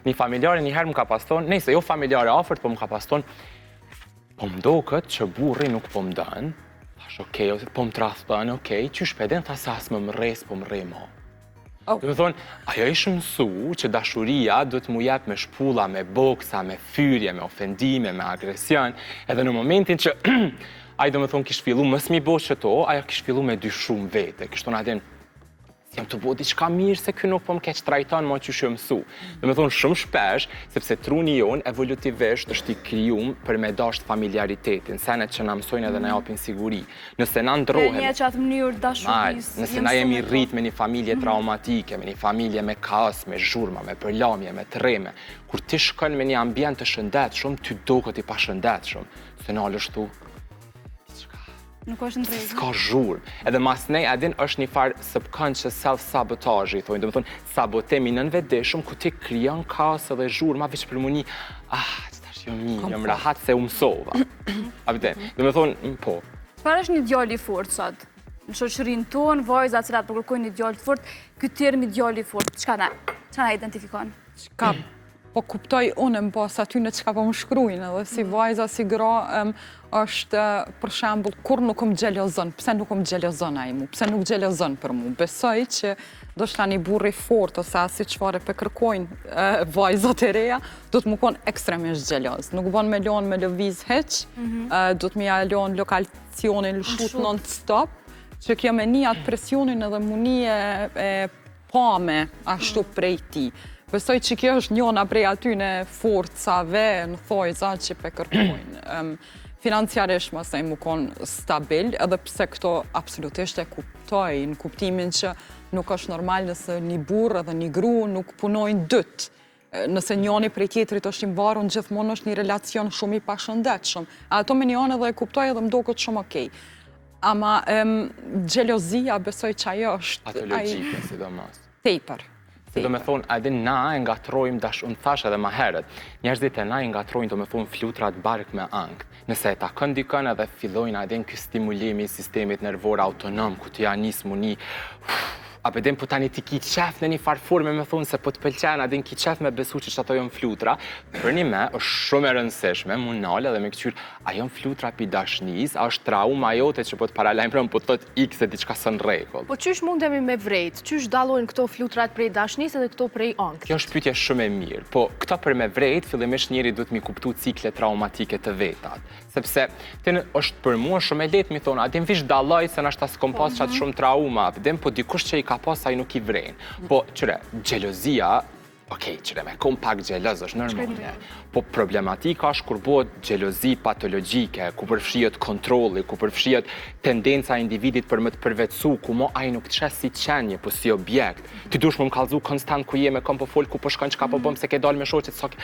Një familjare një herë më ka pas thonë, nejse jo familjare afërt, po më ka pas thonë, po më doket që burri nuk po më dënë, thash okej, ose po më tradhton, okej, qysh pe din, tha se as më më rres, po më rre mo. Oh. Do me thonë, ajo ish mësu që dashuria do të mu jep me shpulla, me boksa, me fyrje, me ofendime, me agresion, edhe në momentin që ai do me thonë kish fillu mos mi bo qëto, ajo kish fillu me dyshu në vete, kish thonë adin, si jam të bo diçka mirë se ky nuk po më keq trajton më qysh jam mësu. Do me thonë shumë shpesh, sepse truni jon evolutivisht është i krijum për me dasht familjaritetin, senet që na mësojnë edhe na japin siguri. Nëse na Një ndrohemi, që atë mënyrë Mal, dashurisë. nëse na jemi rrit me një familje traumatike, me një familje me kaos, me zhurma, me përlamje, me treme, kur ti shkon me një ambient të shëndetshëm, ty doket i pashëndetshëm. Se nalësh tu, diçka Nuk është në rregull. s'ka zhurmë. Edhe mas nej, adin është një farë subconscious self-sabotage, i thonë, do me thonë, sabotim i nënvetëdijshëm, ku ti krijon kaos edhe zhurma, veç për muni, ah, që tash jo mirë, jam rahat se u mësova. A vëte, do me thonë, po, Çfarë është një djalë i fortë sot? Në shoqërinë tonë, vajzat cilat po kërkojnë një djalë të fortë, ky termi djalë i fortë, çka na identifikon? Çka po kuptoj unë në pas aty në çka po më shkrujnë, edhe si vajza, si gra, është për shembull kur nuk më xhelozon, pse nuk më xhelozon ai mu, pse nuk xhelozon për mu. Besoj që ndoshta një burr i fort ose asi çfarë pe kërkojnë vajzat e reja, do të më konë ekstremisht xheloz. Nuk bën me lon me lëviz hiç, do të më ja lon lokacionin lëshut Lëshut. non-stop, që kjo me një atë presionin edhe muni e pame ashtu prej ti. Besoj që kjo është njona prej atyne forcave në thojza që pe kërkojnë. Financiarisht masaj mu konë stabil, edhe pse këto absolutisht e kuptoj, në kuptimin që nuk është normal nëse një burr edhe një gru nuk punojnë dytë. Nëse njoni prej tjetrit është i mvarun, gjithmonë është një relacion shumë i pashëndetshëm. Ato me një anë edhe e kuptoj edhe më doket shumë okej. Ama xhelozia besoj që ajo është ai Patologjike, sidomos. Tepër. Se do me thonë, a din na e ngatrojmë, dash, unë thash edhe ma herët, njerëzit e na i ngatrojnë, do me thonë, flutrat bark me ankth. Nëse e takon dikën edhe fillojnë, a din ky stimulimi i sistemit nervor autonom, ku ti ja nis muni, a pe din po tani ti ki qef në një farë forme me thonë se po të pëlqen, a din ki qef me besu që ato janë flutra, për një me është shumë e rëndësishme, mu nalë edhe me këqyr, a janë flutra pi dashnis, a është trauma jote që po të paralajmëron, po të thot ik se diçka s'ën rregull. Po qysh mundemi me vrejt? Qysh dallojnë këto flutrat prej dashnis edhe këto prej ankthit? Kjo është pyetje shumë e mirë, po këta për me vrejt, fillimisht njeri duhet mi kuptu cikle traumatike të vetat. Sepse ti është për mua shumë e lehtë mi thonë, a din vish dalloj se nashta s'kom pas qatë shumë trauma, a din po dikush që i ka pas ai nuk i vren. Po qyre, xhelozia, okej, qyre me kom pak xheloz është normale. Po problematika është kur bëhet xhelozi patologjike, ku përfshihet kontrolli, ku përfshihet tendenca e individit për më të përvetësu, ku mo ai nuk të sheh si qenie, po si objekt. Ti dush më kallzu konstant ku je, me kom po fol, ku po shkon, çka po bën, pse ke dalë me shoqet, sa ke.